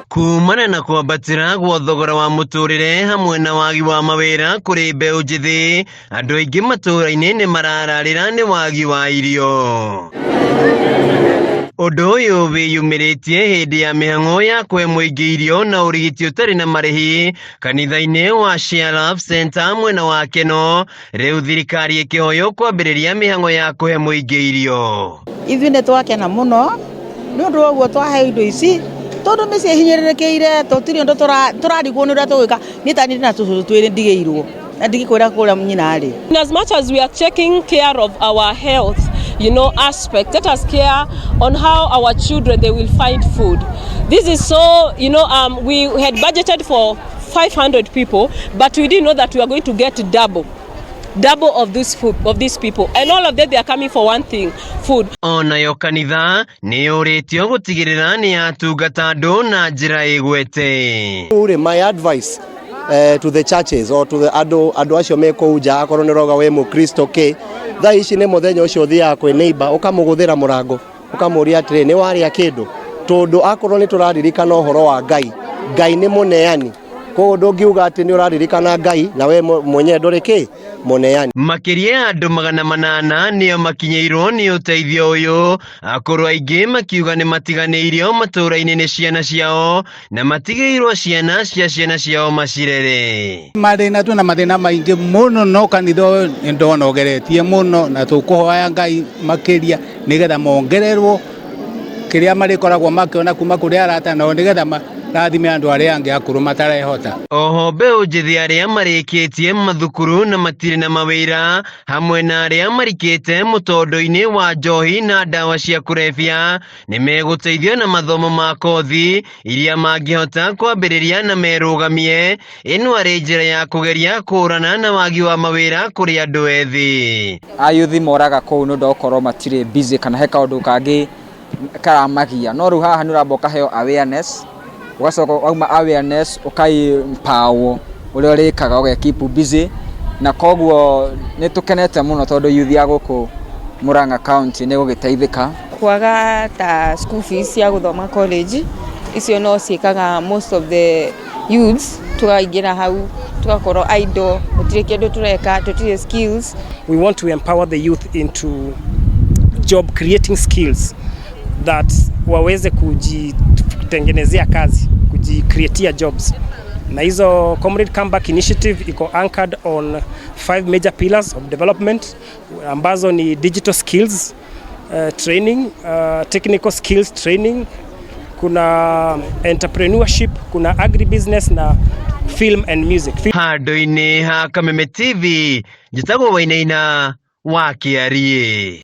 Kumana na kwambatĩra gwa thogora wa mũtũrĩre hamwe na wagi wa mawĩra kũrĩ mbeũ njĩthĩ, andũ aingĩ matũũra-inĩ nĩ marararĩra nĩ wagi wa irio. Ũndũ ũyũ wĩyumĩrĩtie hĩndĩ ya mĩhang'o ya kũhe mũingĩ irio na ũrigiti ũtarĩ na marĩhi kanitha-inĩ wa Share Love Center mwena wa Keno, rĩu thirikari ĩkĩhoywo kwambĩrĩria mĩhang'o ya kũhe mũingĩ irio. Ithuĩ nĩ twakena mũno nĩ ũndũ wa ũguo twaheo indo ici tondũ mĩciĩ ĩhinyĩrĩrĩkĩire tũtirĩ ũndũ tũrarigwo nĩ ũrĩa tũgwĩka. Niĩ ta niĩ ndĩna tũcũcũ twĩrĩ ndigĩirwo na ndingĩkwĩra kũrĩa nyina arĩ. In as much as we are taking care of our health, aspect, let us care on how our children, they will find food. This is so, we had budgeted for 500 people, but we didn't know that we are going to get double. Double of this food, of these people, and all of them, they are coming for one thing, food. Onayo kanitha nĩ yũrĩtio gũtigĩrĩra nĩ yatungata andũ na njĩra ĩgwete. Rĩu my advice to the churches or to the andũ andũ acio me kũu nja, akorwo nĩ roga wĩ mũkristo kĩ, thaa ici nĩ mũthenya ũcio ũthiaga kwĩ neighbor, ũkamũgũthĩra mũrango, ũkamũria atĩrĩ, "Nĩ warĩa kĩndũ?" Tondũ akorwo nĩ tũraririkana ũhoro wa Ngai, Ngai nĩ mũneani. Koguo ndũngiuga atĩ nĩ ũraririkana Ngai na we mwenyewe ndũrĩ kĩ mũneani. Makĩria ya andũ 800 nĩo makinyĩirwo nĩ ũteithio ũyũ, akũrũ aingĩ makiuga nĩ matiganĩirio matũũra-inĩ nĩ ciana ciao na matigĩirwo ciana cia ciana ciao macirere. Mathĩna, twĩna mathĩna maingĩ mũno, no kanitha ũyũ nĩ ndona ũgeretie mũno, na tũkũhoya Ngai makĩria nĩgetha mongererwo kĩrĩa marĩkoragwo makĩona kuma kũrĩ arata nao, nĩgetha marathime andũ arĩa angĩ akũrũ matarehota. Oho mbeũ njĩthĩ arĩa marĩkĩtie mathukuru na matirĩ na mawĩra hamwe na arĩa marikĩte mũtondo-inĩ wa njohi na ndawa cia kũrebia nĩ megũteithio na mathomo ma kothi iria mangĩhota kwambĩrĩria na merũgamie. Ĩno arĩ njĩra ya kũgeria kũhũrana na wagi wa mawĩra kũrĩ andũ ethĩ. Ayuthi moraga kũu nĩ ũndũ wa gũkorwo matirĩ busy kana he kaũndũ kangĩ karamagia, no rĩu haha nĩ ũramba ũkaheo awareness, ũgacoka wauma awareness ũka empower ũrĩa ũrĩkaga ũge keep busy. Na koguo nĩ tũkenete mũno tondũ youth ya gũkũ Murang'a County nĩ gũgĩteithĩka. Kwaga ta school fees cia gũthoma college icio no ciĩkaga most of the youths tũkaingĩra hau, tũgakorwo idle, gũtirĩ kĩndũ tũreka, tũtirĩ skills. We want to empower the youth into job creating skills that waweze kujitengenezea kazi, kujicreatia jobs. Na hizo Comrade Comeback Initiative iko anchored on five major pillars of development ambazo ni digital skills training, technical skills training, kuna entrepreneurship, kuna agribusiness na film and music. Handũ-inĩ ha Kameme TV, njĩtagwo Wainaina wa Kĩariĩ.